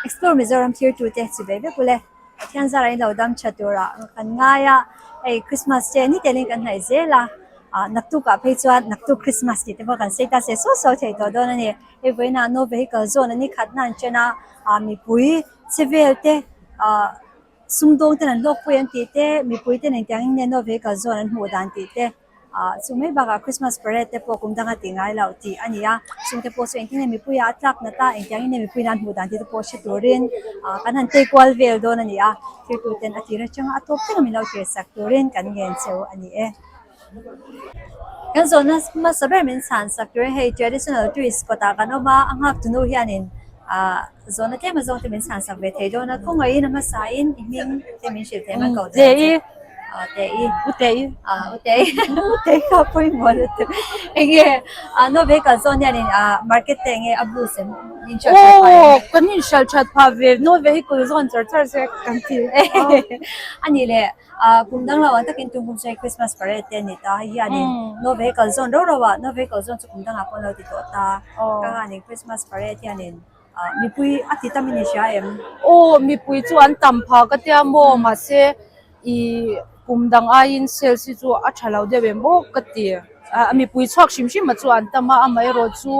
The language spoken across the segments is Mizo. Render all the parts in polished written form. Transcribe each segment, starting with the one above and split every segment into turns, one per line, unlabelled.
Explore Mizoram thirtute chi ve vek ule. Pathian zara in lo dam tha turah kan ngai a, hei Christmas te ni telin kan hnaih zel a, ah naktukah phei chuan naktuk Christmas tih te pawh kan sawi ta se saw saw thei tawh dawn a ni. Hei vawiinah no vehicle zawn an ni khat hnan chen a, ah mipui che vel te ah sumdawng ten an hlawkpui an tih te, mipui ten engtiang in nge no vehicle zawn an hmuh dan tih te. Ah chu mai bakah Christmas parade te pawh kum danga tih ngai loh tih a ni a, chung te pawh chu engtin nge mipuia a tlak nat a, engtiang in nge mipui nan hmuh dan tih te pawh hre turin ah kan han tei kual vel dawn a ni a, thirtu ten a tir atanga a tawp thleng a min lo tir sak turin kan ngen cheu a ni e. Kan zawhna hmasa ber min chhan sak turin hei traditional twist kawtah kan awm a, a nghak tunu hianin ah zawhna tlem azawng te min chhan sak ve thei dawn a, khawngaihin a hmasain i hming te min hrilh thei mai ko dawn che. Utei
Utei
Utei Utei kha pawimawh lutuk enge no vehicle zawn hianin market te enge a boost em in hrilh that phah em?
Aw kan in hrilh that phah ve no vehicle zawn char char se kan ti
a ni leh kum dang lo ang takin tum kum sawi Christmas parade te a ni ta hei hianin no vehicle zawn rau rau ah no vehicle zawn chu kum dangah pawh an lo ti tawh ta ka hianin Christmas parade hianin mipui a ti tam in i hria em?
Aw mipui chu an tam phah ka tia maw mahse Ih kum dang aiin sales hi chu a tha lo deuh em aw ka ti. A mipui chhuak hrim hrim a chu an tam a, amaherawh chu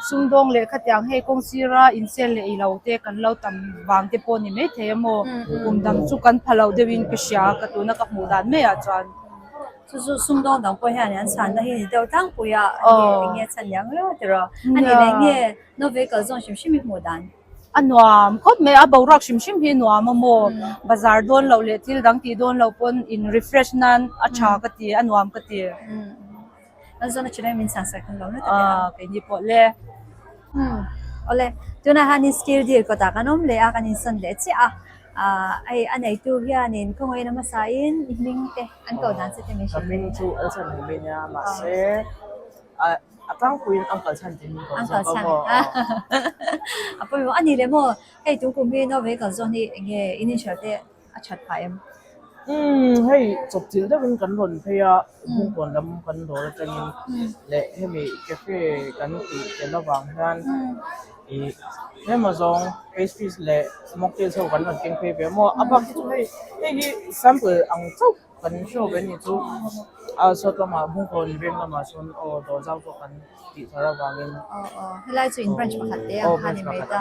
sumdawng leh khatiang hei kawng sira in sale leh ei lo te kan lo tam vang te pawh a ni maithei a maw. Kum dang chu kan pha lo deuhin ka hria ka tuna ka hmuh dan maiah chuan.
Chu chu sumdawng dang pawh hian an chhanna hi ni deuh tlangpui a, enge enge chhan liang riau tiraw. A nih leh nge no vehicle zawn hrim hrim i hmuh dan?
A nuam khawp mai a, boruak hrim hrim hi nuam a maw? Bazar dawn loh leh thil dang tih dawn loh pawn in refresh nan a tha ka ti, a nuam ka ti.
Kan zawn a thin a min chhan sak lo lutuk
e a. Keini pawh le.
Awle, tunah hianin steel deal kawtah kan awm leh a, kan insawn leh chiah a. Hei a neitu hianin khawngaihin a hmasain i hming te an koh dan che te min
Ka
hrilh
hming chu Elson Hming nia mahse A tlangpuiin uncle chhan tih min ko zawk a maw?
A pawimawh a ni le maw? Hei tun kum hi no vehicle zawn hi eng nge in inhriat te a that phah em?
Umm hei chawpchilh deuhin kan rawn phei a, Bungkawn lam kan dawr atangin leh hemi cafe kan tih tel avang hian ih tlem azawng pastries leh mocktails ho kan rawn keng phei ve a maw? A bak hi chu hei hei hi sample ang chauh. Kan show ve ni chu a sawt lamah Bungkawn veng lamah sawn aw dawr zau pawh kan tih thar avangin
Aw aw helai chu in branch pakhat te ang kha ni mai ta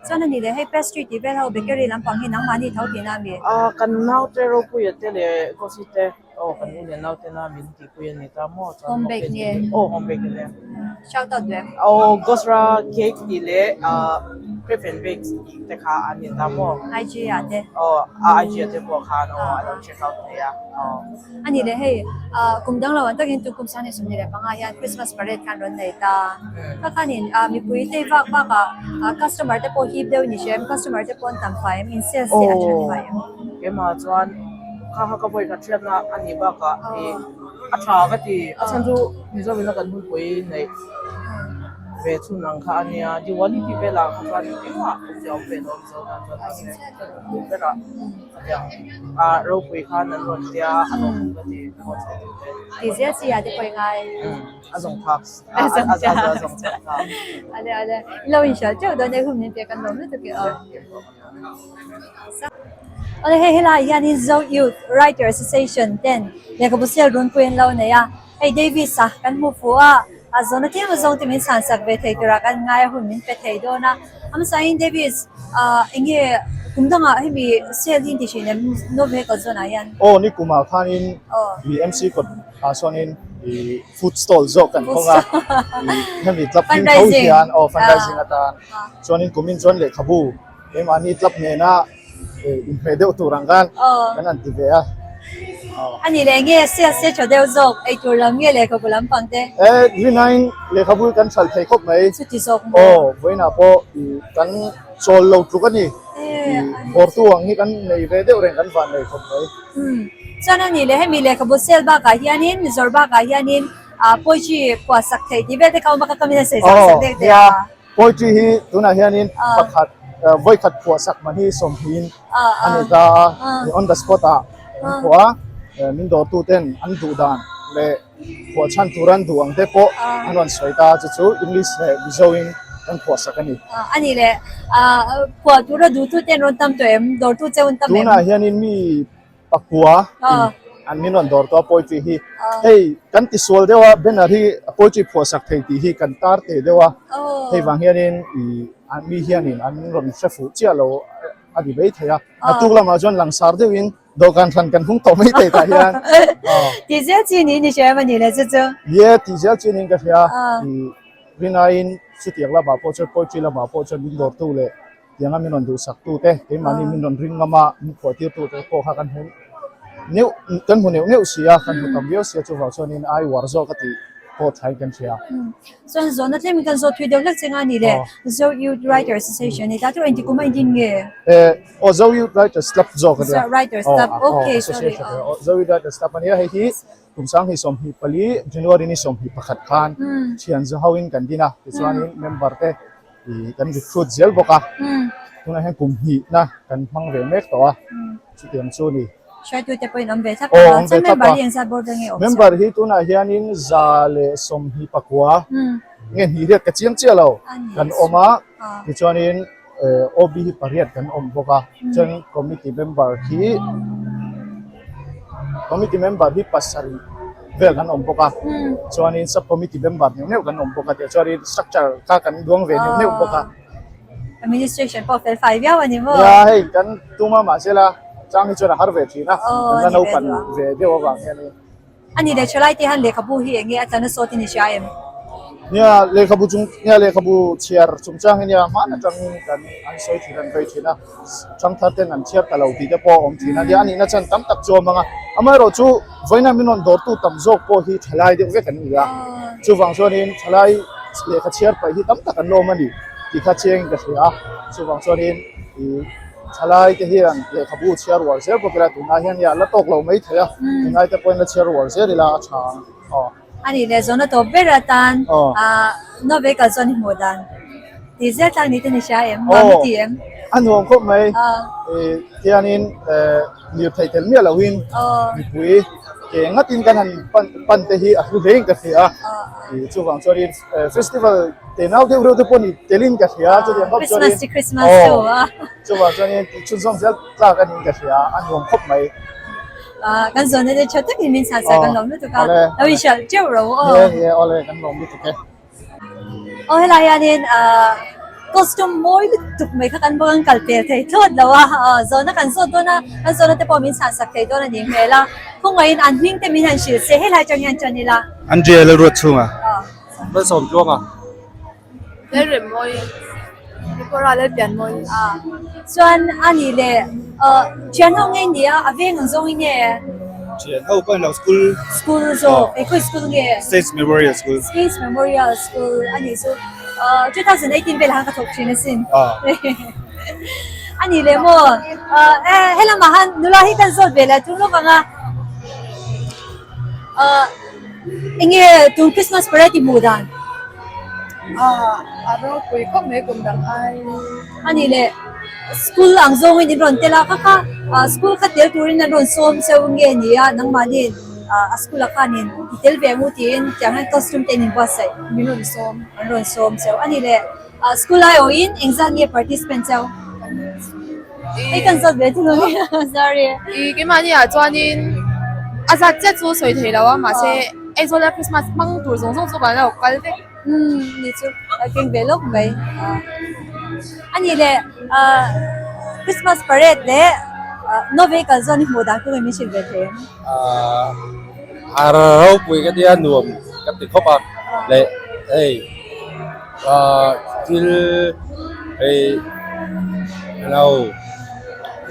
chuan a ni leh hei pastry tih vel ho bakery lampang hi nangmahni tho tihna a mi?
A kan naute Ropuia te leh Gosi te aw kan u leh naute na min tihpui a ni ta maw chuan
Home bake nge?
Aw home bake ania.
Shout out duh em?
Aw Gosra cake tih leh ah crepe and bakes tih te kha an ni ta maw?
IG ah te.
Aw a IG ah te pawh khan aw a lo check out thei a aw.
A ni leh hei ah kum dang lo an takin tum kum sang ni 25 hian Christmas parade khan rawn nei ta. Kha khanin ah mipui te vak vak ah ah customer te pawh hip deuh ni hre em customer te pawh an tam fai em in sales te a that fai em?
Aw keimah chuan kha kha ka vawi khat hriatna a nih bakah ih a tha ka ti a chhan chu Mizoram a kan hunpui neih ve chhun ang kha a nia Diwali tih velah kha chuan engmah awmzia awm ve lo Mizo tan chuan mahse duh berah hetiang a ropui khan an rawn tia a lawmawm ka ti haw chho duh te.
Ti zel chi ah te pawh i ngai.
A zawng phak a zawng chak phak.
Ale ale i lo inhriat teuh dawn e hun min pek an lawm lutuk e aw. Awle hei helaiah hianin Zo Youth Writer Association ten lehkhabu sel runpui an lo nei a, hei Davis a kan hmu fuh a, a zawhna tlem azawng te min chhansak ve thei tura kan ngai a hun min pe thei dawn a, a hmasain Davis ah eng nge kum dangah hemi sel hi inti thin em no vehicle zawn ah hian?
Aw ni kumah khanin ih MC kawt ah sawnin ih food stall zawk kan hawng a, ih hemi club hming tho hian aw fundraising atan chuanin kumin chuan lehkhabu Keimahni club nena inhmeh deuh tur ang khan kan han ti ve a.
A ni leh nge sales te tha deuh zawk eitur lam nge lehkhabu lampang te?
E rinaiin lehkhabu hi kan hralh thei khawp mai.
Chuti zawk maw?
Aw vawiinah pawh kan chawl lo tluk a ni. Bawrtu ang hi kan nei ve deuh reng kan van nei khawp mai.
Chuan a ni leh hemi lehkhabu sale bakah hianin zawrh bakah hianin poetry phuah sak theih tih vel te kha awm a ka kamin a sawi sak sak deuh teh a.
Poetry hi tunah hianin pakhat vawi khat phuah sak man hi sawmhnihin a ni ta a, on the spot ah an phuah a, min dawrtu ten an duh dan leh phuah chhan tur an duh ang te pawh an rawn sawi ta a, chu chu English leh Mizo in. kan phuah sak a ni.
A ni le, phuah tura duhtu te an rawn tam tawh em? Dawrtu cheu an tam em?
Tunah hianin mi pakua in an min rawn dawr tawh a poetry hi. Hei kan tisual deuh a banner hi poetry phuah sak thei tih hi kan tar teh deuh a. Hei vang hianin ih mi hianin an rawn hre fuh chiah lo a ti mai thei a. A tuk lamah chuan langsar deuhin dawhkan hran kan hung tawh mai thei tah hian.
Tih zel chi niin i hria em a ni le chu chu?
Ye, tih zel chi niin ka hria. Ih rinaiin chutiang lamah pawh chuan poetry lamah pawh chuan min dawrtu leh tianga min rawn duhsaktu te, keimahni min rawn ring ngam a, min phuahtirtu te pawh kha kan hmu neuh kan hmu neuh neuh si a, kan hmu tam viau si a, chuvang chuanin ai uar zawk a tih pawh thain kan hria.
Chuan zawhna tlemin kan zawh thui deuh hlek cheng a ni le, Zo Youth Writers Association ni ta chu engti kum a indin nge?
Aw Zo Youth Writers Club zawk a nia.
Writers Club, okay sorry.
Zo Youth Writers Club a nia, hei hi kum 2024 January ni 21 khan thian zu hoin kan din a, tichuanin member te Ih kan recruit zel bawk a, tunah hian kum hnihna kan hmang ve mek tawh a, chutiang chu a ni.
Hruaitute pawhin awm ve thlap a, chuan member hi engzat bawr ve nge awm chu?
Member hi tunah hianin 124 nge hnih riat ka chiang chiah lo kan awm a, tichuanin OB hi pariat kan awm bawk a, chuan committee member hi committee member hi pasarih vel kan awm bawk a chuanin sub committee member neuh neuh kan awm bawk a tichuanin structure kha kan duang ve neuh neuh bawk a.
Administration pawh fel fai viau a ni maw?
Nia hei kan tum a mahse la chang hi chuan a har ve thin a kan la naupan ve deuh avang hianin.
A ni leh thalai te han lehkhabu hi eng nge a tlan a sawt in i hria em?
Nia lehkhabu chung nia lehkhabu chhiar chungchang hi nia hman atangin kan an sawi thin an vei thin a thangthar ten an chhiar ta lo tih te pawh a awm thin a nia a nihna chuan tam tak chu a hmang a amaherawh chu vawiina min rawn dawrtu tam zawk pawh hi thalai deuh vek an ni a chuvang chuanin thalai lehkha chhiar paih hi tam tak an lawm a ni tih kha chiangin ka hria a chuvang chuanin ih Thalai te hian lehkhabu chhiar uar zel bawk ila tunlai hian hei a la tawk lo mai thei a, tunlai te pawhin la chhiar uar zel ila a tha ang aw.
A nih leh zawhna tawp ber atan no vehicle chuan i hmuh dan tih zel tlak ni te ni hria em? Nuam i ti em?
A nuam khawp mai tianin lirthei tel miah lohin mipui ke ngatin kan han pan te hi a hlu hlein ka hria a, chuvang chuanin Festival te nau deuh reuh te pawh ni telin ka hria chutiang khawp chuanin
Christmas chi Christmas chu a
chuvang chuanin tih chhunzawm zel tlak a niin ka hria a nuam khawp mai.
Kan zawn na te tha takin min chhan sak kan lawm lutuk a lo inhrialh teuh ro aw.
Ni e ni e awle kan lawm lutuk e.
Aw helai hianin costume mawi lutuk mai kha kan bawk an kal pel thei thlawt lo a zawhna kan zawt dawn a kan zawhna te pawh min chhan sak thei dawn a nih hmel a khawngaihin an hming te min han hrilh se helai atang hian tan ila.
Andrea Lalruat chhunga.
Malsawm tluanga.
Lalremmawi Tripura Lalpianmawi.
Chuan a nih leh thian ho nge ni a a veng ang zawng hi nge?
Thian ho pawh lo school.
School zawk eng khawi school nge?
States Memorial School.
States Memorial School a nih chu 2018 velah khan ka thawk thin asin. A nih leh maw helamah han nula hi kan zawt ve leh thung lawk ang a. Enge tun Christmas parade i hmuh dan?
A ropui khawp mai kum dang ai.
A nih leh school ang zawngin in rawn tel a kha kha school kha tel turin an rawn sawm cheu nge ni a nangmahniin a school ah khanin i tel ve ang u tiin tiang hian costume te in inbuatsaih.
Min rawn sawm.
An rawn sawm cheu. A nih leh school aiawhin engzat nge participant cheu? Hei kan zawt ve thung ang sorry.
I keimahni ah chuanin a zat chiah chu sawi thei lo a mahse Aizawl a Christmas hmang tur zawng zawng chu kan lo kal vek.
Umm ni chu a keng ve lawk mai. A nih leh Christmas parade leh no vehicle zawn i hmuh dan kawngin min hrilh ve thei em?
A ropui ka tia nuam ka ti khawp a leh hei thil hei lo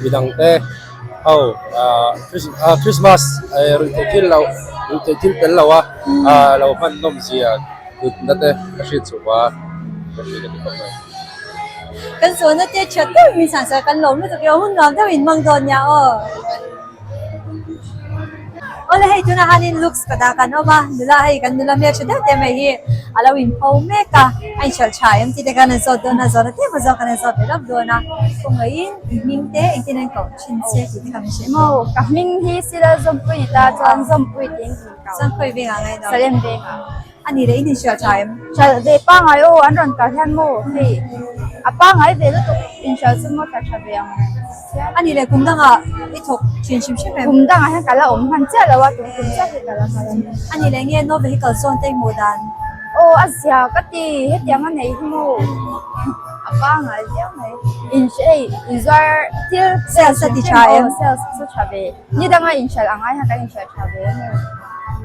midang te ho Christmas ruihtheih thil lo ruihtheih thil tel lo a lo hman nawm zia thutna te ka hriat chhuah a ka hria ka ti khawp mai.
Kan zawhna te that deuh in min chhan sak kan lawm lutuk emaw hun nuam deuh in hmang dawn nia aw. Awle hei tunah hianin looks ka dah kan awm a nula hei kan nula hmeltha deuh te mai hi a lo inpho mek a a inhralh tha em tih te khan an zawt dawn a zawhna tlem a zawk khan an zawt ve lawk dawn a kawngaihin i hming te engtin an koh thin che tih te kha min hrilh
Maw ka hming hi Sila Zawmpui ni ta chuan Zawmpui tiin ka in kau
Chuan khawi vengah nge i
Salem vengah.
A ni leh in inhriat tha em?
Hralh ve pangngai aw an rawn kal hian maw hei a pangngai ve lutuk inhralh chu maw tla tha ve ang reng sia.
A ni leh kum dangah i thawk thin hrim hrim em?
Kum dangah hian ka la awm hman chiah lo a tum kum chiah hi ka la kal a ni.
A ni leh nge no vehicle zawn te i hmuh dan?
Aw a zia ka ti hetiang a nei hi maw a pangngai viau mai. Inhre hei inzuar thil
Sales a ti tha em?
Sales chu tha ve. Ni danga inhralh ang ai hian kan inhralh tha ve a ni.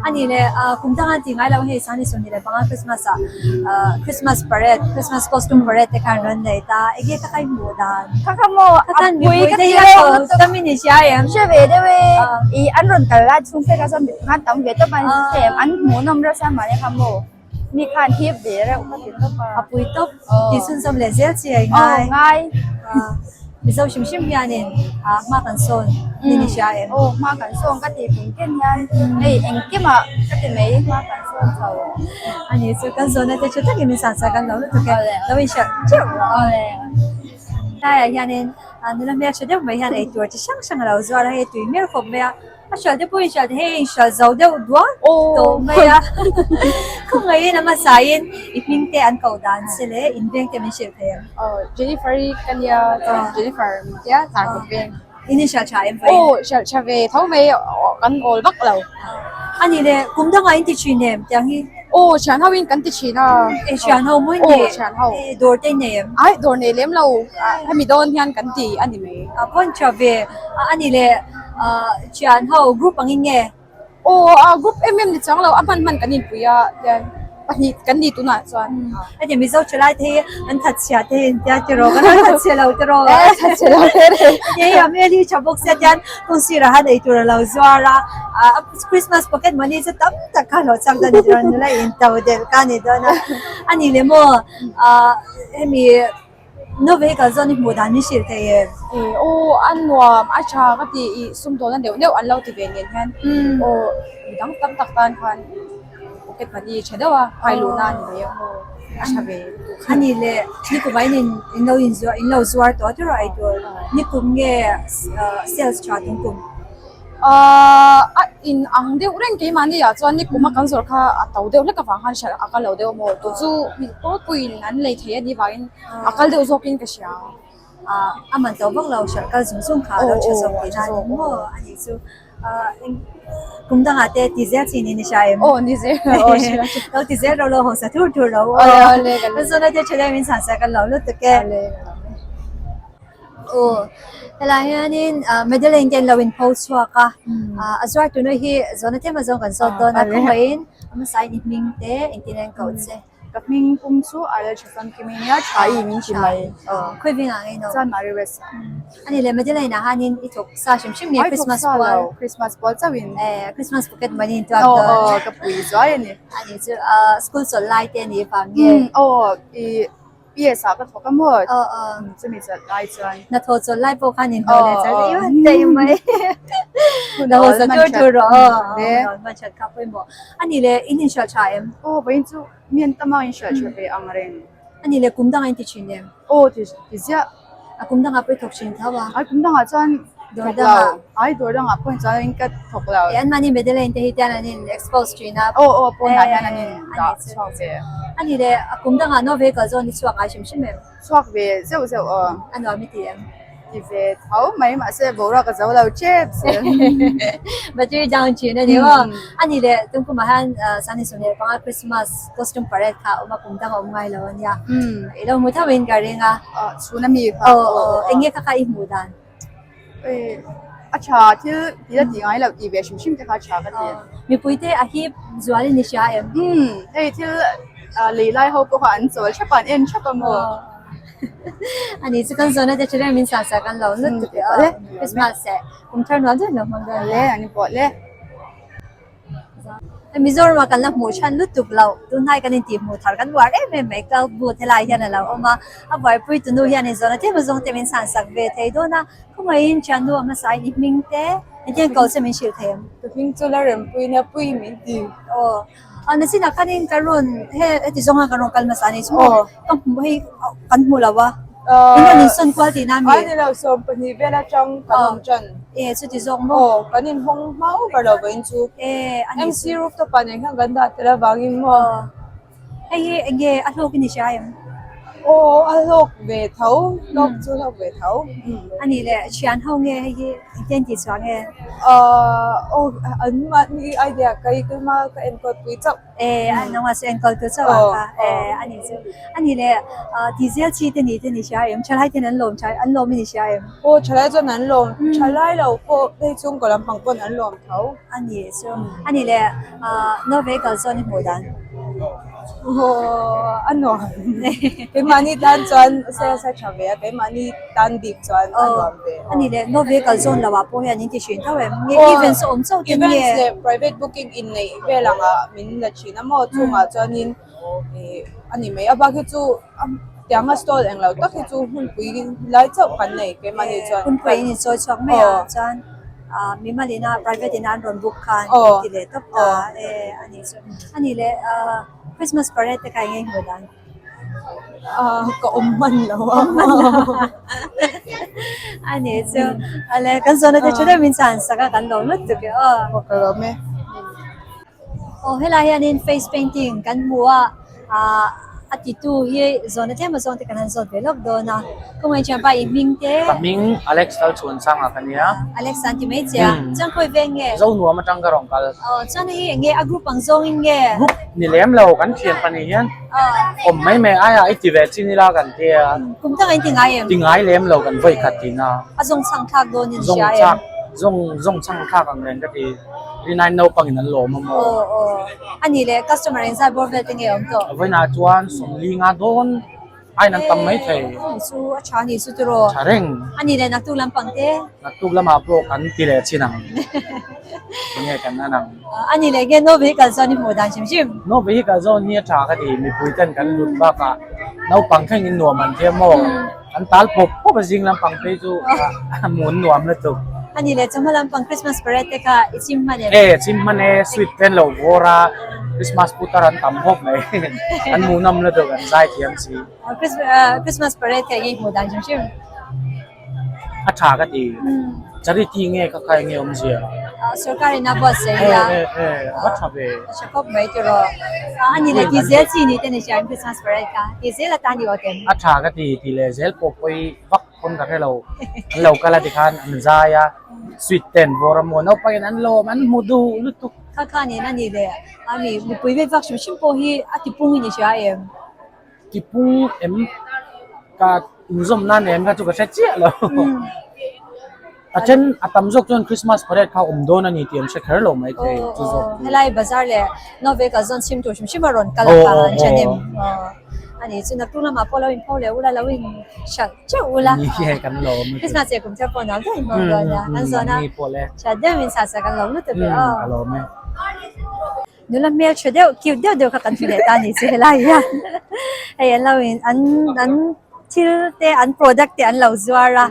A ni le, kum danga tih ngai lo hei Sani 25 Christmas ah Christmas parade, Christmas costume parade te khan rawn nei ta, enge ka kai hmuh dan?
Kha kha maw,
Kha khan
a pui
mipui
ka
te
ti
hi a
reuh
ko
lutuk.
tam in i hria em?
Hre ve deuh e, i an rawn kal lai chhung phek a chuan mipui khan tam ve tawp a ni em, an hmuhnawm reuh sia mahni kha maw mi khan hip ve reuh ka ti tawp a.
A pui tawp, tih chhunzawm leh zel chi a i ngai.
Aw ngai.
Mizo hrim hrim hianin hma kan sawn ni ni hria em?
Aw hma kan sawn ka ti kum ken hian hei engkimah ka ti mai hma kan sawn chho.
A ni chu kan zawhna te chu takin min sansak an lo lutuk e, lo inhriat teuh rawh.
Awle.
Tlaiah hianin nula hmeltha deuh mai hian eitur chi hrang hrang a lo zuar a, hei tui hmel khawp mai a. A hrilh te pawhin hrilh hei a inhrilh zo deuh duak tawh mai a. Khawngaihin a hmasaiin i hming te an koh dan che leh in veng te min hrilh thei ang.
Aw Jennifer i ka nia chuan Jennifer min tia tlar kawt veng.
In inhrilh tha em vawiin?
Aw hrilh tha ve tho mai kan awl vak lo.
A ni le kum dangah in ti thin em tiang hi?
Aw thian ho in kan ti thin a.
E thian ho mawi nge?
Aw thian ho.
Dawr te in nei em?
Ai dawr nei lem lo hemi dawn hian kan ti a ni mai.
A pawn tha ve a ni le thian ho group angin nge?
Aw a group em em ni chuang lo a hman hman kan inpui a tian pahnih kan ni tunah chuan.
Heti Mizo thalai te hi an that chhia te hi intia tiraw kan rawn that chhe lo tiraw.
Eh that chhe lo te re.
Hei a hmel hi tha bawk sia tian kawng sirah han ei tur a lo zuar a Christmas pocket money chu tam tak kha hlawh chak dawn a ni tiraw nula in to delh ka ni dawn a. A ni le maw hemi no vehicle zawn hi hmuh dan hi hrilh thei em?
Aw a nuam a tha ka ti i sumdawlna deuh deuh an lo ti ve nen hian aw midang tam tak tan khan pocket money tha deuh a phai luhna a ni mai ang aw a tha ve lutuk.
A ni le nikum ah in in lo inzuar in lo zuar tawh a tiraw ei tur nikum nge sales tha tum kum?
Ahh a in ang deuh reng keimahni ah chuan nikum a kan zawrh kha a to deuh hlek avang khan hriat a kal lo deuh maw tun chu mi pawl puiin an lei thei a nih vangin a kal deuh zawkin ka hria.
Ahh a man to vak lo hriat kal zung zung kha a lo tha zawk tih nan maw a nih chu ahh eng kum dangah te ti zel chin in i hria em?
Aw ni zel aw hria
lo ti zel ro lo hawsa thur thur lo
aw awle
ka zawna te tha deuh in chhan sak an lo lutuk e. Aw helai hianin ah Madeleine te an lo in pho chhuak a ah a zuar tunu hi zawhna tlem azawng kan zawt dawn a khawngaihin a hmasain i hming te engtin an koh che.
Ka hming pum chu a rel tha famkim in nia tha i min ti mai.
Khawi veng ah ngei no?
Chuan Mari West ah.
A ni le Madeleine ah hianin i thawk sa hrim hrim nge Christmas pual?
Christmas pual chauh in.
Eh Christmas pocket money in tuak dawn.
Aw aw ka pui zuai a ni.
A ni chu ah school chawlh lai te a nih vang nge?
Aw i PS ah ka thawk a maw?
Aw aw.
Chumi chawlh lai chuan.
Hnathawh chawlh lai pawh khan inhlawh leh char daih mai daih mai. Hnathawh sa tur tur rawh aw. Aw hman that kha pawimawh. A ni le in inhrilh tha em?
Aw vawiin chu mi an tam a inhrilh tha ve ang reng.
A ni le kum dangah in ti thin em?
Aw ti ti ziah.
A kum dangah pawh i thawk thin tho a?
Ai kum dangah chuan
Dawr dangah.
Ai dawr dangah pawh chuan in ka thawk lo.
E an mahni Madeleine te hi tian an in expose thin a.
Aw aw pawnah hian an in dah chhuak ve.
A ni le a kum dangah no vehicle zawn i chhuak ngai hrim hrim em?
Chhuak ve zeuh zeuh aw.
A nuam i ti em?
Ti ve tho mai mahse boruak a zo lo tep zel.
Battery down thin a ni maw? A ni le tumkumah hian Sunday 15 Christmas costume parade kha a awm a kum dang a awm ngai lo a nia. I lo hmu tho in ka ring a.
Chhun a mi kha.
Aw aw eng nge kha kha i hmuh dan?
A tha thil tih la tih ngai loh tih ve hrim hrim te kha a tha ka ti.
Mipui te a hip zual in i hria em?
Umm hei thil lei lai ho pawh kha an chawl thap a an en thap a maw?
A ni chu kan zawhna te tha reng min sah sak an lo lutuk e aw. Christmas eh kum thar nuam deuh in lo hmang dawn
le an pawh le.
Mizoram ah kan la hmuh than lutuk loh tunhnai kan intih hmuh thar kan uar em em mai cloud booth helai hian a lo awm a a buaipui tunu hian in zawhna tlem azawng te min chhan sak ve thei dawn a khawngaihin thiannu a hmasa in i hming te engtin ko che min hrilh thei ang.
Ka hming chu la rempui nia pui min ti.
Aw a nachin ah khanin ka rawn he heti zawng hian ka rawn kal hmasa a ni chu maw ka hmuh hei kan hmu lo a. In rawn insawn kual tihna a mi?
Ai ni lo, 12 vel atang kan awm tan.
E, chuti zawk maw?
Aw, kan inhawng hma over lo vawiin chu.
E, a ni.
MC rooftop ah nen khan kan dah tel avangin maw?
Aw, hei hi eng nge a hlawk i ni hria em?
Aw, a hlawk ve tho, hlawk chu hlawk ve tho.
A nih leh, thian ho nge hei hi engtin an tih chhuah nge?
Aw, an mahni idea ka i ka hma ka enkawl pui chauh.
E a nangmah chu enkawl tu chauh a kha e a nih chu a nih leh ti zel chi te ni te ni hria em thalai ten an lawm tha an lawm i ni hria em.
Aw thalai chuan an lawm thalai lo pawh hei chhungkaw lampang pawn an lawm tho.
A nih chu a nih leh no vehicle zawn i hmuh dan.
Aw a nuam keimahni tan chuan sales a tha ve a keimahni tan bik chuan a nuam ve.
A nih leh no vehicle zawn lo ah pawh hian in ti hrin tho em nge events a awm chauh te nge.
Events leh private booking inneih vel angah min la thin a maw chungah chuanin ih a ni mai a bak hi chu tianga stall eng lo tak hi chu hunpui lai chauh kan nei keimahni chuan.
Hunpui in insawi chhuak mai a chuan ah mimal ina private ina an rawn book khan in ti leh tawp ta e a nih chu a nih leh ah Christmas parade te kha eng nge hmuh dan.
Ka awm hman lo a.
A nih chu ale kan zawhna te thu deuh min chhan sak a kan lo lut tuk e aw.
Aw ka lawm e.
Aw helai hianin face painting kan hmu a ah a titu hi zawhna tlem a zawng te kan han zawt ve lawk dawn a kawngei thianpa i hming te.
Ka hming Alex Lalchhuansanga ka nia.
Alex an ti mai che a chuan khawi veng nge?
Zonuam atang ka rawn kal.
Aw chuan hei hi eng nge a group ang zawngin nge?
Group ni lem lo kan thian pahnih hian awm mai mai aia i ti ve chin ila kan tia.
Kum tak in ti ngai em?
Ti ngai lem lo kan vawi khat tina.
A zawng chhang thlak dawn in hria em?
Zawng zawng chhang thlak ang reng ka ti. Rinai naupang in an lawm a maw?
Aw aw. A nih leh customer engzat bawr vel te nge awm tawh?
Vawiinah chuan 40 nga dawn Ain an tam mai thei.
Ni chu a tha ni chu tiraw.
Tha reng.
A ni leh naktuk lampang te.
Naktuk lamah pawh kan ti leh chin ang. Enge kan an ang.
A ni leh nge no vehicle zawn i hmuh dan hrim hrim.
No vehicle zawn hi a tha ka ti mipui ten kan lut bakah naupang thleng in nuam an thiam maw. An tal pawp pawp a zing lampang phei chu a hmun nuam lutuk.
A ni leh chawhma lampang Christmas parade te kha i chim hman em?
E chim hman e sweet te an lo vawr a Christmas putar an tam khawp mai an hmuhnawm lutuk an zai thiam si.
Christmas parade kha eng nge i hmuh dan hrim hrim?
A tha ka ti. Charity nge ka khai nge awmzia?
Sorkar in a buatsaih ila.
E e e a va tha ve.
A tha khawp mai tiraw. A ni leh ti zel chi ni te ni hria in Christmas parade kha ti zel atan i aw tem.
A tha ka ti ti leh zel pawh pawi vak pawn ka hre lo. An lo kal a tikhan an zai a sweet te an vawr a maw naupang in an lawm an hmu duh lutuk.
Kha kha nen a ni leh a mi mipui vel vak hrim hrim pawh hi a tipung i ni hria em?
Tipung em ka inzawm nan em kha chu ka hre chiah lo. A then a tam zawk chuan Christmas parade kha awm dawn a ni tih an hre kher lo mai thei chu zawk chu.
Helai bazar leh Nove kal zawn chhim tur hrim hrim a rawn kal a kha an then em a ni chu naktuk lamah pawh lo inpho leh ula lo in hralh teuh ula.
Ni hi kan lawm a
Christmas leh kum thar pawh nuam deuh in hmang dawn a kan zawn a tha deuh in sah sak an lo lutuk e aw.
Ka lawm e.
Nula hmel tha deuh cute deuh deuh kha kan hmu leh ta ni chu helai hian hei an lo in an an thil te an product te an lo zuar a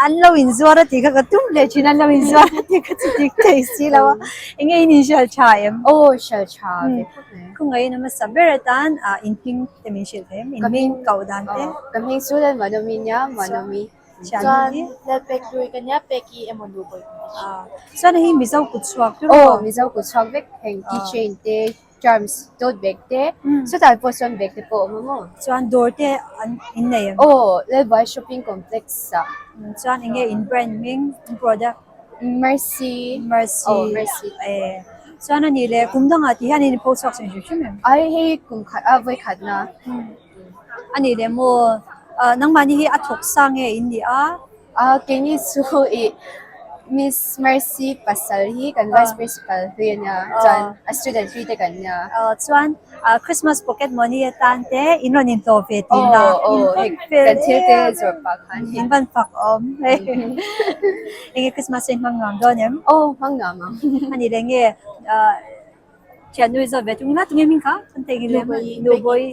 an lo in zuar a tih kha ka tum leh thin an lo in zuar a tih kha chu dik thei si lo a eng nge in inhrilh tha em?
Aw hrilh tha ve khawp mai.
Khawngaih in a hmasa ber atan ah in hming te min hrilh thei em? In hming koh dan te?
Ka hming chu Lalmanomi nia Manomi.
Chuan
Lalpek hlui ka nia pek i emaw nu pawh i hmu thin.
Chuan hei Mizo kut chhuak chu
Aw Mizo kut chhuak vek heng keychain te charms tote bag te chutah pawh chuan bag te pawh a awm a maw.
Chuan dawr te an in nei em?
Aw Lalbuai shopping complex ah.
Chuan eng nge in brand hming in product?
Mercy.
Mercy.
Aw Mercy.
Chuan a nih leh kum dangah tih hian in pho chhuak hrim hrim em?
Ai hei kum khat a vawi khat na.
A nih leh maw ah nangmahni hi a thawk sa nge in nih a?
Ah keini chu ih Miss Mercy pasal hi kan vice principal hlui a nia chuan a student hlui te kan nia.
Ah chuan ah Christmas pocket money atan te in rawn inhlawh ve tih na
in van fel kan thil te zawrh pah khan
in van fak awm hei enge Christmas hi hmang nuam dawn em?
Aw hmang nuam ang.
A nih leh nge ah Thiannu i zawt ve tung ila tunge hming kha kan tei ngil em Nubawi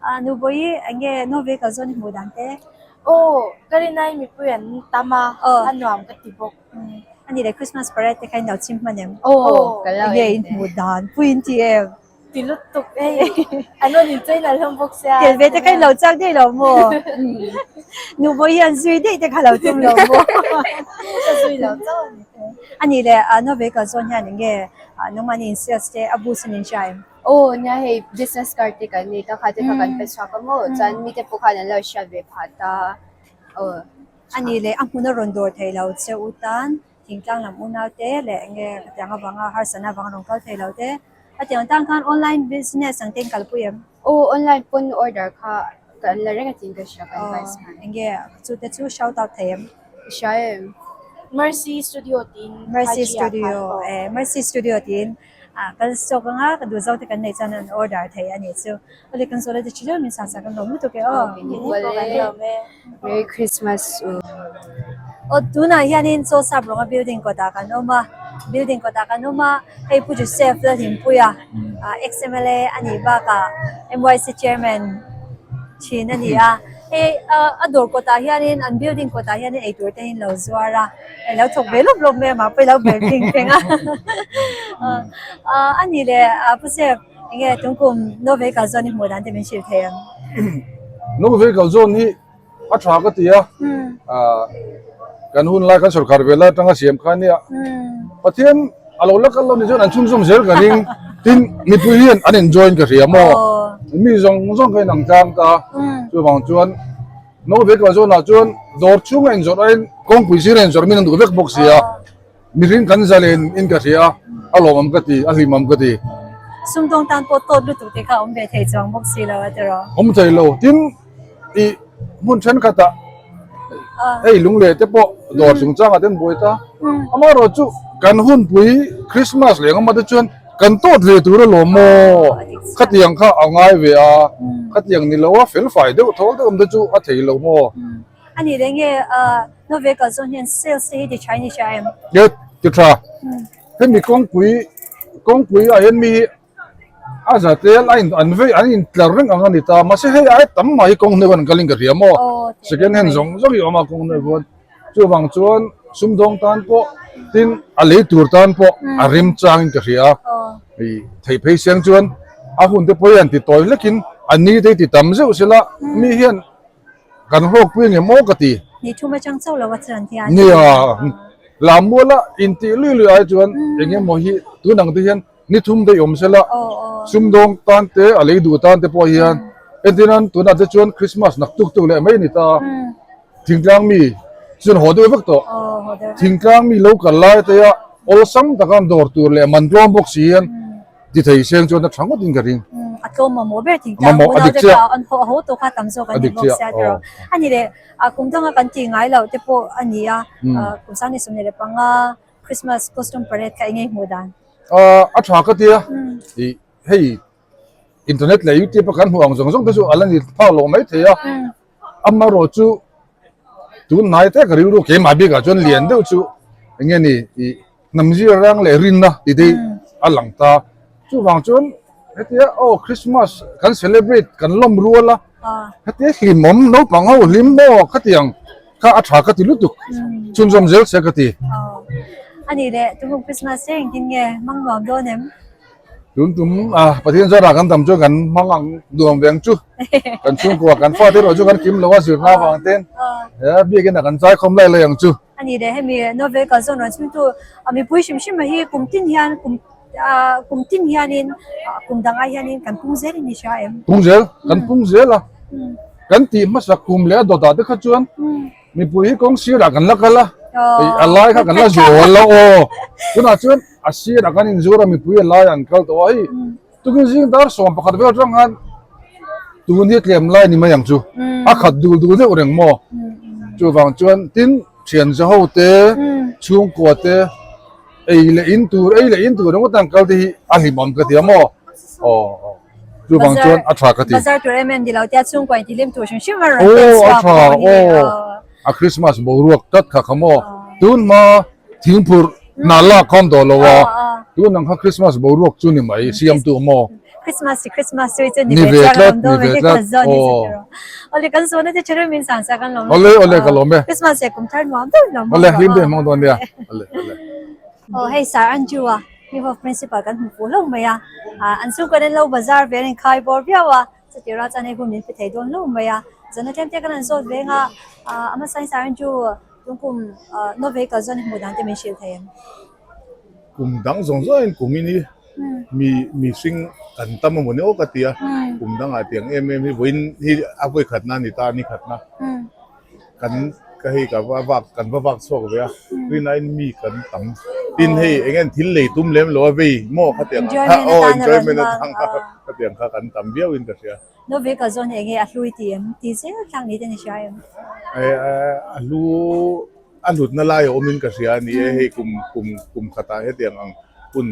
a Nubawi enge Nove kal zawn i hmuh dan te
Aw ka rin ai mipui an tam a a nuam ka ti bawk
A ni le Christmas parade te kha in lo chim hman em
Aw ka lo
enge in hmuh dan pui in ti em.
Ti lutuk hei an rawn in chain alh hlawm bawk sia.
Tel ve te kha in lo chak daih lo maw? Nu bawi hian zui daih te kha lo tum lo maw?
Ka zui lo chauh a ni.
A nih leh no ve kal zawn hian enge nangmahni in sales te a boost in in hria em?
Aw nia hei business card te kan nei ta kha te kha kan pe chhuak a maw chuan mite pawh khan an lo hriat ve phah ta aw.
A nih leh a hmun a rawn dawr thei lo che u tan thingtlang lam unau te leh enge khatiang avanga harsatna avanga rawn kal thei lo te a tiang tan khan online business ang te in kalpui em?
Aw online pawn order kha kan la reng a tiin ka hria kan vice khan.
Enge chu te chu shout out thei em?
I hria em?
Mercy Studio tiin
Mercy Studio eh Mercy Studio tiin ah kan stock anga ka duh zawk te kan neih chuan an order thei a nih chu. Awle kan zawh lai te chi deuh min sang sak an lawm lutuk e aw.
Merry Christmas u.
Aw tunah hianin chaw sap rawnga building kawtah kan awm a, building kawtah kan awm a, hei Pu Joseph Lalhimpuia ex mla a nih bakah MYC chairman thin a ni a, hei a dawr kawtah hianin an building kawtah hianin eitur te hi an lo zuar a, a lo thawk ve lawp lawp mai a mah pawh i lo ber pheng pheng a a nih leh Pu Joseph. Enge tungkum no vehicle zone hi hmuh dan te min hrilh thei ang?
No vehicle zone hi a tha ka ti a, kan hun lai kan sorkar ve lai atanga siam kha ania. Pathian a lo la kal lo ni chuan an chhunzawm zel ka ring. Tin mipui hian an enjoy in ka hria maw? Mi zawng zawng kha in ang tlang ta. Chuvang chuan no vehicle zone ah chuan dawr chhunga inzawrh aiin kawngpui sira inzawrh min an duh vek bawk si a. Mihring kan zalen in ka hria a, a lawmawm ka ti, a hlimawm ka ti.
Sumdawng tan pawh tawt lutuk te kha awm ve thei chuang bawk si lo a tiraw?
Awm thei lo. Tin, i hmun thenkhatah hei lungleh te pawh dawr chungchangah te an buai ta. Amaherawh chu kan hunpui Christmas leh engemaw te chuan kan tawt ve tur alawm maw? Khatiang kha a ngai ve a, khatiang ni lo a felfai deuh thawl deuh awm te chu a thei lo maw?
A nih leh nge no vehicle zawn hian sales te hi ti tha in i hria em?
Ye ti tha. Hemi kawngpui kawngpui ah hian mi hi a za tel a in an vei an in tlar reng ang a ni ta mahse hei ai tam mai hi kawng hnuai an kal in ka hria maw second hand zawng zawng hi a awm a kawng hnuai khuan chuvang chuan sumdawng tan pawh tin a lei tur tan pawh a rem chang in ka hria hei thei phei siang chuan a hun te pawh hian ti tawi hlek in a ni te hi ti tam zeuh sela mi hian Kan hlawkpui nge maw ka ti.
Ni thum atang chauh lo a chuan hian.
Nia, Lammuala intih lui lui ai chuan eng emaw hi tun ang te hian ni thum daih awm sela sumdawng tan te a lei duh tan te pawh hian entirnan tunah te chuan Christmas nak tuk tuk leh mai a ni ta. Thingtlang mi chuan haw deuh vek tawh. Thingtlang mi lo kal lai te a awlsam taka dawr tur leh man tlawm bawk si hian Ti thei seng chuan a tha ngawt in ka ring.
A tlawm mamawh ber thing tlang unau te kha an haw ho tawh kha tam zawk an ni bawk sia tiraw. A ni leh kum danga kan tih ngai loh te pawh a ni a, kum sang ni 25 Christmas costume parade kha eng nge hmuh dan?
A tha ka tia, hei internet leh youtube a kan hmuh ang zawng zawng te chu a la ni phak lo mai thei a, amaherawh chu tun hnai te ka rilru keimah bikah chuan lian deuh chu eng nge ni ih Hnam zir rang leh rinna ti te a lang ta. Chuvang chuan hetia aw Christmas kan celebrate kan lawm rual a, hetia hlimawm naupang ho hlim maw khatiang kha a tha ka ti lutuk, chhunzawm zel se ka ti.
A nih leh tumuk Christmas hi engtin nge hmang nuam dawn em?
Tun tum a Pathian zarah kan tam chuan kan hmang ang nuam ve ang chu. Kan chhungkua kan fate erawh chu kan kim lo a zirna avang ten he biakin a kan zai khawm lai lai ang chu.
A ni leh hemi novel kal zawn rawn chhungtu a mipui hrim hrim hi kum tin hian kum kum tin hianin kum dang ai hianin kan pung zel in i hria em?
Pung zel, kan pung zel a. Kan tih hmasak kum leh a dawtah te kha chuan mipui hi kawng sirah kan la kal a, a lai kha kan la zual lo aw. Tunah chuan a sirah kan inzur a mipui a lai an kal tawh a hei tukin zing dar 11 vel atang khan tun hi tlem lai ni mai ang chu a khat dul dul deuh reng maw chuvang chuan tin thian za ho te chhungkua te ei leh in tur ei leh in tur ringawt an kal te hi a hlimawm ka ti a maw aw chuvang chuan a tha ka ti
bazar tur em em ni lo tia chhungkua in tihlim tur hrim hrim a rawn pen chhuak
aw a tha aw a Christmas boruak tlat kha kha maw tun hma Thingphurh hna lak khawm tawh lo a, tun ang kha Christmas boruak chu ni mai, siamtu maw?
Christmas hi Christmas chu chu ni ve tlat, ni ve tlat, aw. Awle kan zawn a te therem min sang sa kan lawm.
Awle awle ka lawm e.
Christmas leh kum thar nuam deuh lawm.
Awle hlim deuh hmang dawn nia. Awle awle.
Aw hei Sir Andrew a. New Hope Principal kan hmu fuh hlauh mai a, an chhungkaw in lo bazar ve an inkhai bawr viau a, chutih rual chuan hei hun min pe thei dawn hlauh mai a, zan tlem te kan han zawt veng a, a hmasa in Sir Andrew tungkum no vehicle zawn i hmuh dan te min hrilh thei em?
Kum dang zawng zawng in kum in hi mi mihring kan tam a mawni aw ka ti a, kum dangah tiang em em hi vawiin hi a vawi khatna a ni ta a ni khatna. Kan ka hei ka va vak kan va vak chhuak ve a rinaiin mi kan tam tin hei eng nge thil lei tum lem lo a vei maw khatiang ang kha aw enjoyment atang kha khatiang kha kan tam viau in ka hria.
No vehicle zawn hi eng nge a hlui ti em ti zel thlak ni te ni hria em?
A hlu a hlutna lai a awm in ka hria a ni e hei kum kum kum khatah hetiang ang hun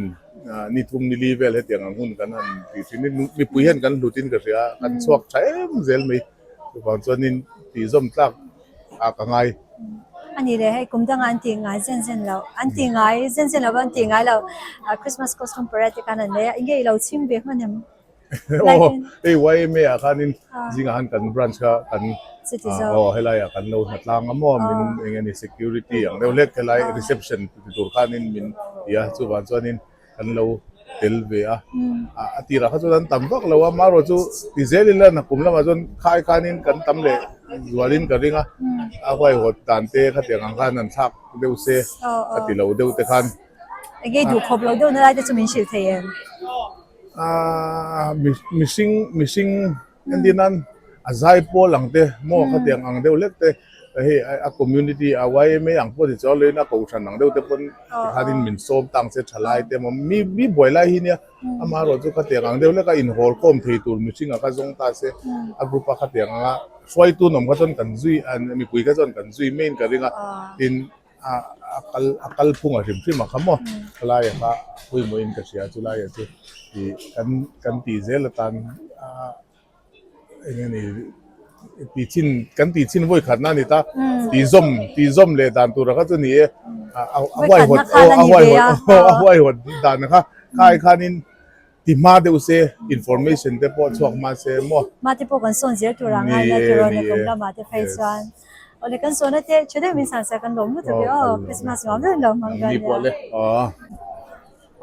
ni thum ni li vel hetiang ang hun kan han ti thin in mipui hian kan hlut in ka hria kan chhuak tha em zel mai. Chuvang chuanin tihzawm tlak ah ka ngai.
A ni leh hei kum dangah an tih ngai zen zen lo, an tih ngai zen zen lo an tih ngai lo Christmas costume parade te khan an nei a, enge i lo chhim ve hman em?
Aw hei YMA ah khanin zingah khan kan branch kha kan aw helai ah kan lo hna tlang a maw min enge ni security ang deuh hlek helai reception ti tur khanin min ti a chuvang chuanin kan lo tel ve a, a tirah kha chuan an tam vak lo a, marawh chu ti zel ila nakum lamah chuan khai khanin kan tam leh zualin ka ring a, a huaihawt dan te khatiang ang khan an thlak deuh se ka ti lo deuh te khan.
Enge duh khawp lo deuh na lai te chu min hrilh thei em?
Aaa mihring mihring Entir nan a zai pawl ang te maw khatiang ang deuh hlek te hei a community a YMA ang pawh ni chuang loin a kohhran ang deuh te pawn tikhanin min sawm tang se tha lai te maw mi mi buai lai hi nia amaherawh chu khatiang ang deuh hlek a inhawl khawm thei tur mihring ah kha zawng ta se a group a khatiang anga hruaitu nawm kha chuan kan zui mipui kha chuan kan zui main ka ring a tin a a kal a kal phung a hrim hrim a kha maw khalai ah kha pawimawh in ka hria chulai ah chu ih kan kan tih zel atan ah eng nge ni tih chin kan tih chin vawi khatna a ni ta tih zawm tih zawm leh dan tur a kha chu ni e a a huaihawt aw a huaihawt aw a huaihawt dan kha khai khanin. Ti hma deuh se, information te pawh chhuak hma se maw?
Hma te pawh kan sawn zel tur ang a, ina tur awn a kum lamah te phei chuan. Awle kan sawna te tha deuh min san sak kan lawm lutuk e aw, Christmas nuam deuh in lo hmang dawn nia.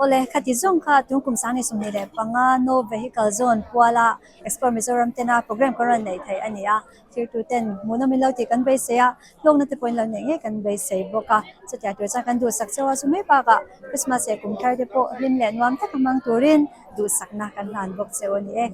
Awle khati zawng kha tun kum sang ni 25 No Vehicle Zone puala Explore Mizoram tena program kan rawn neih theih a ni a. Thirtu ten hmuhnawm in lo tih kan beisei a, hlawkna te pawhin lo neih ngei kan beisei bawk a. Chutiang tur chuan kan duhsak chauh a, chu mai bakah Christmas leh kum thar te pawh hlim leh nuam taka hmang turin duhsakna kan hlan bawk cheu a ni e.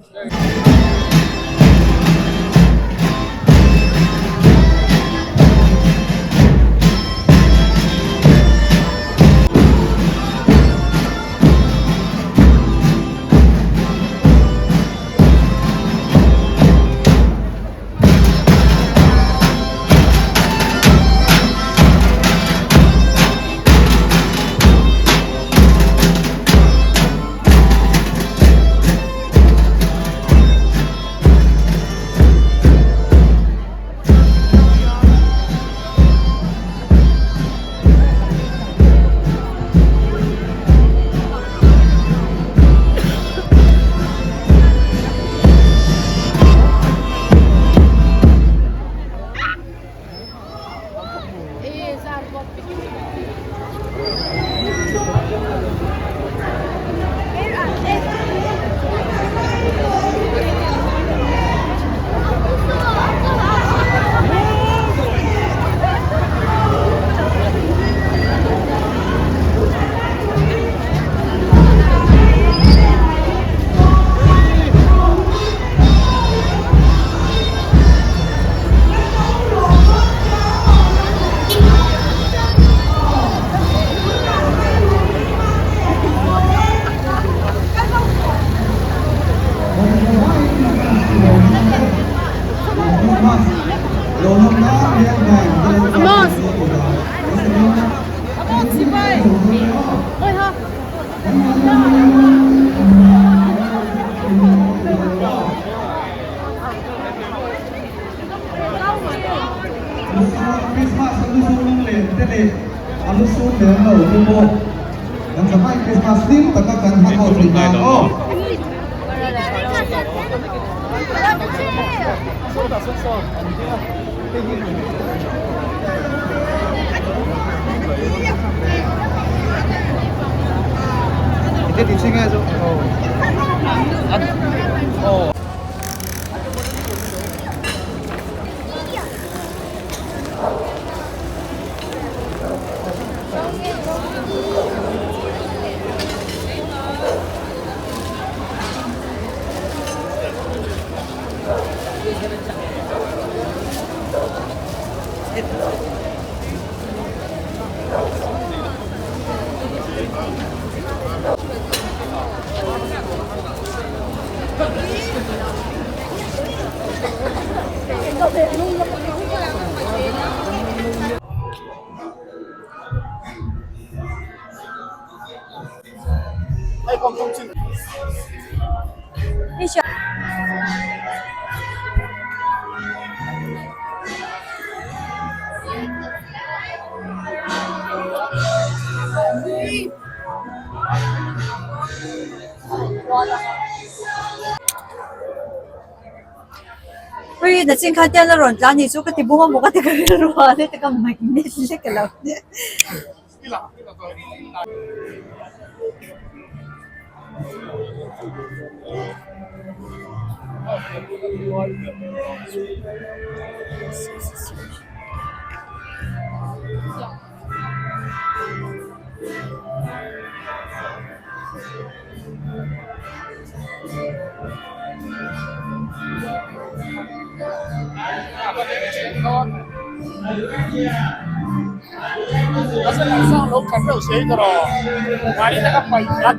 Ui nachin khan tian a rawn tlan ni chu ka ti bung a maw ka ti ka rilru a heti ka magnet lek alo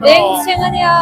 Bengchheng a nia.